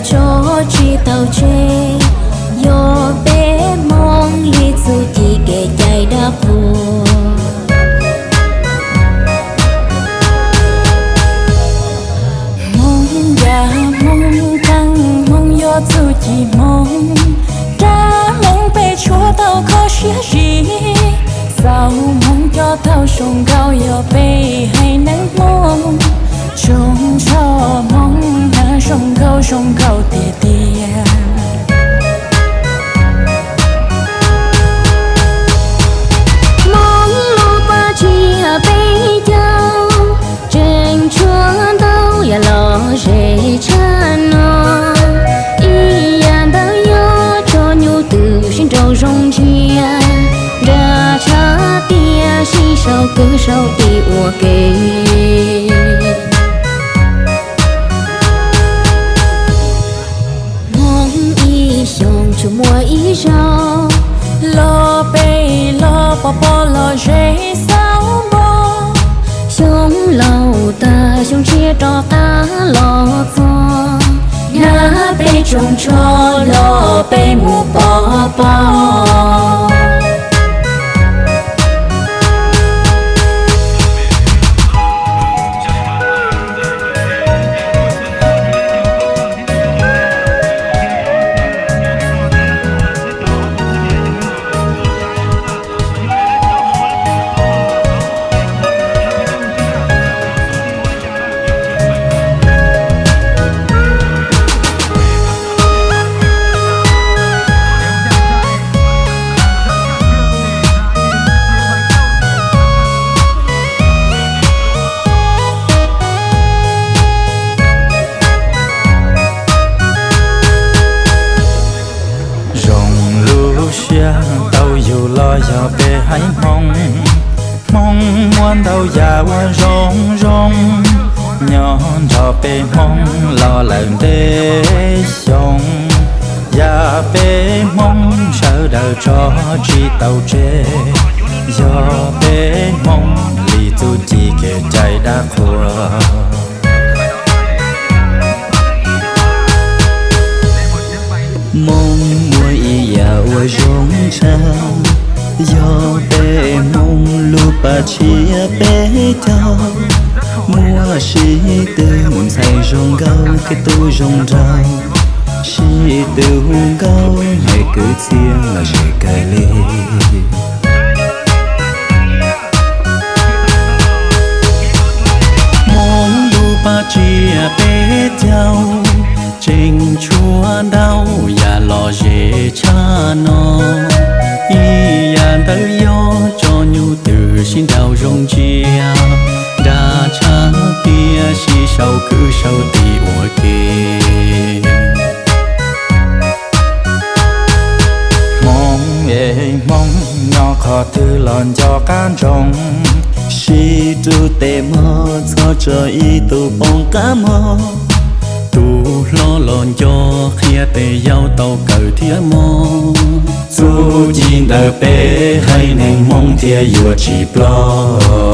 tso tsis tau tseg, yog peb Hmoob li txuj ci kev cai dab qhuas. Hmoob yam Hmoob qeej, Hmoob yuav txuj ci Hmoob, dab Hmoob peb tshuav tau kho siab zim, xaus Hmoob coj tau zoo nkauj yog peb haiv neeg Hmoob, tsoos tsho Hmoob na zoo nkauj zoo nkauj tiag tiag. Hmoob lub paj tsiab peb caug, tseem tshuav ntau yam lom zem tshaj no. Ib yam ntawd yog tso nyuj twm sib nraus zoo ntsia, nra tshav tiaj sib sau kwv sau tij ua ke. Hmoob ib xyoos tsuas muaj ib zaug, los peb los pov pob los zem xauv npo. Xyoo laus tag xyoo tshiab rov qab los txog, hnyav peb tsoos tsho los peb mus pov pob. Zoo lub siab tau yug los yog peb haiv Hmoob. Hmoob muaj ntau yam uas zoo zoo, nyob nrog peb Hmoob los lawm ntev xyoo. Yam peb Hmoob sawv daws tso tsis tau tseg, yog peb Hmoob li txuj ci kev cai dab qhuas. Hmoob muaj ib yam uas zoo tshaj, yog peb Hmoob lub paj tsiab peb caug. Muaj sib tw ntxhais zoo nkauj thiab tub zoo nraug, sib tw hu nkauj hais kwv txhiaj los zem kawg li. Hmoob lub paj tsiab peb caug, tseem tshuav ntau yam lom zem tshaj no. Ib yam ntawd yog tso nyuj twm sib nraus zoo ntsia, nra tshav tiaj sib sau kwv sau tij ua ke. Hmoob es Hmoob nyob qhov twg los nco qab ntsoov, sib rub tes mog txhob tso ib tug poob qab mog. Tus hlob los nco qhia tes yau tau kawm thiab mog. Txuj ci ntawm peb haiv neeg Hmoob thiaj yuav tsis ploj.